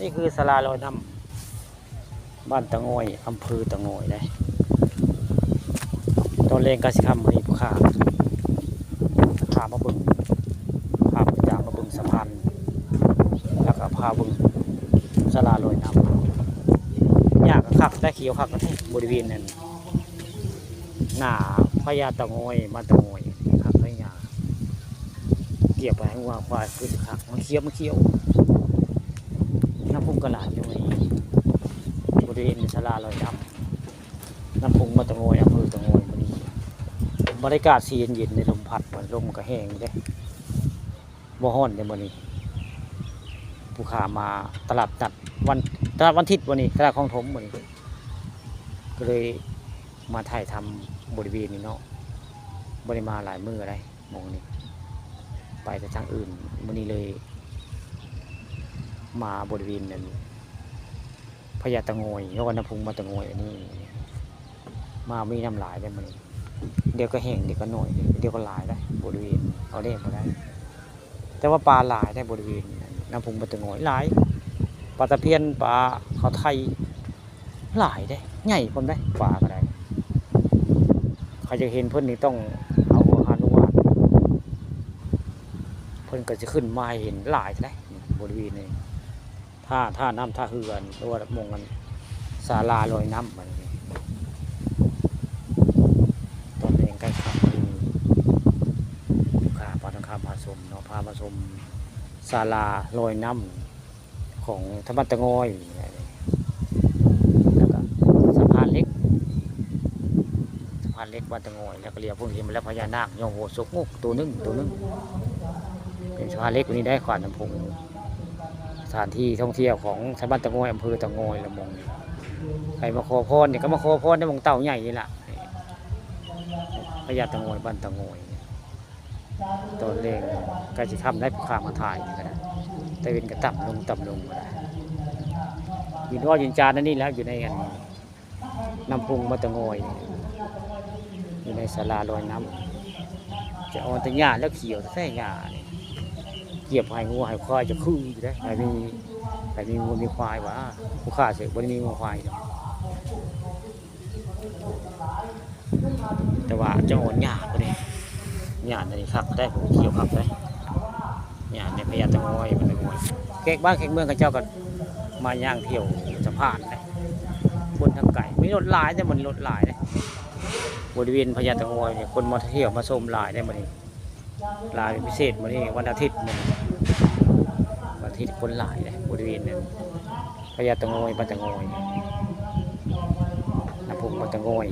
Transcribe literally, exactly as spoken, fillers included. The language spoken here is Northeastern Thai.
นี่คือศาลาลอยน้ำบ้านตะงอย อำเภอตะงอยนะ ตอนแลงกาสิค่ำมื้อนี้ผู้ข้าพามาเบิ่ง พาผู้จางมาเบิ่งสะพาน แล้วก็พาเบิ่งศาลาลอยน้ำ หญ้าก็คักได้ เขียวคักได้ บริเวณนั้น หน้าพญาตะงอย บ้านตะงอย คักได้หญ้า เกียบไปให้งัวควายคือสิคัก มันเขียว มันเขียว น้ำพุก็หลายอยู่นี่ บริเวณศาลาลอยน้ำ น้ำพุบ้านตะงอย อำเภอตะงอย มื้อนี้ บรรยากาศสิเย็นๆ ในลมพัด ลมมันก็แห้งเด้ บ่ฮ้อนเด้มื้อนี้ ผู้ข้ามาตลาดนัดวัน ตลาดวันอาทิตย์มื้อนี้ ตลาดคลองถมมื้อนี้ ก็เลยมาถ่ายทำบริเวณนี้เนาะ บ่ได้มาหลายมื้อแล้ว หม่องนี้ ไปแต่ทางอื่น มื้อนี้เลย มาบริเวณนั้น พญาตะงอย แล้วก็น้ำพุบ้านตะงอย อันนี้ มามีน้ำหลายได้มื้อนี้ เดี๋ยวก็แห้ง เดี๋ยวก็น้อย เดี๋ยวก็หลายได้ บริเวณ เอาแน่บ่ได้ แต่ว่าปลาหลายได้บริเวณน้ำพุบ้านตะงอย หลาย ปลาตะเพียน ปลาขาวไทย หลายได้ ใหญ่พร้อมได้ ปลาก็ได้ ใครจะเห็นเพิ่นนี่ต้องเอาหัวหาหนูหวาน เพิ่นก็จะขึ้นมาให้เห็นหลายได้ บริเวณนี้ ท่า ท่าน้ำท่าเฮือน หรือว่าหม่องอันศาลาลอยน้ำอันนี้ ตอนแลงใกล้ค่ำนี้ ข้าพาท่านข้าพาชมเนาะ พามาชมศาลาลอยน้ำของทางบ้านตะงอย แล้วก็สะพานเหล็ก สะพานเหล็กบ้านตะงอย แล้วก็เลี้ยวเพิ่งเห็นมาแล้วพญานาค ยองโหสกงกตัวหนึ่ง ตัวหนึ่ง เป็นสะพานเหล็กตัวนี้ได้ขวานน้ำพุง สถานที่ท่องเที่ยวของชาวบ้านตะงอย อำเภอตะงอย ละหม่องนี้ ใครมาขอพรเนี่ยก็มาขอพรในหม่องเต่าใหญ่นี่แหละ พญาตะงอย บ้านตะงอย ตอนแลงใกล้สิค่ำได้ผู้ข้ามาถ่ายนี่ก็ได้ แต่เว็นก็ต่ำลง ต่ำลงก็ได้ ยืนอ้อยืนจานนั่นนี่แหละ อยู่ในอันน้ำพุบ้านตะงอย อยู่ในศาลาลอยน้ำ จะอ่อนแต่หญ้าแล้วเขียวแท้หญ้านี่ เกียบให้งัวให้ควายจะคืออยู่ได้ ใครมี ใครมีงัวมีควายหวา ผู้ข้าเสกบ่ได้มีงัวควายดอก แต่ว่าจะอ่อนหญ้าพอดี หญ้าในคักได้ ผมเขียวคักได้ หญ้าในพญาตะงอย มันตะงอย แขกบ้านแขกเมืองเขาเจ้าก็มาย่างเที่ยวสะพานได้ คนทางไกล มีรถหลายแต่มันรถหลายได้ บริเวณพญาตะงอยเนี่ย คนมาเที่ยวมาชมหลายได้มื้อนี้ หลายเป็นพิเศษมื้อนี้วันอาทิตย์มื้อนี้ วันอาทิตย์คนหลายเลย บริเวณนั้น พญาตะงอย บ้านตะงอย น้ำพุบ้านตะงอย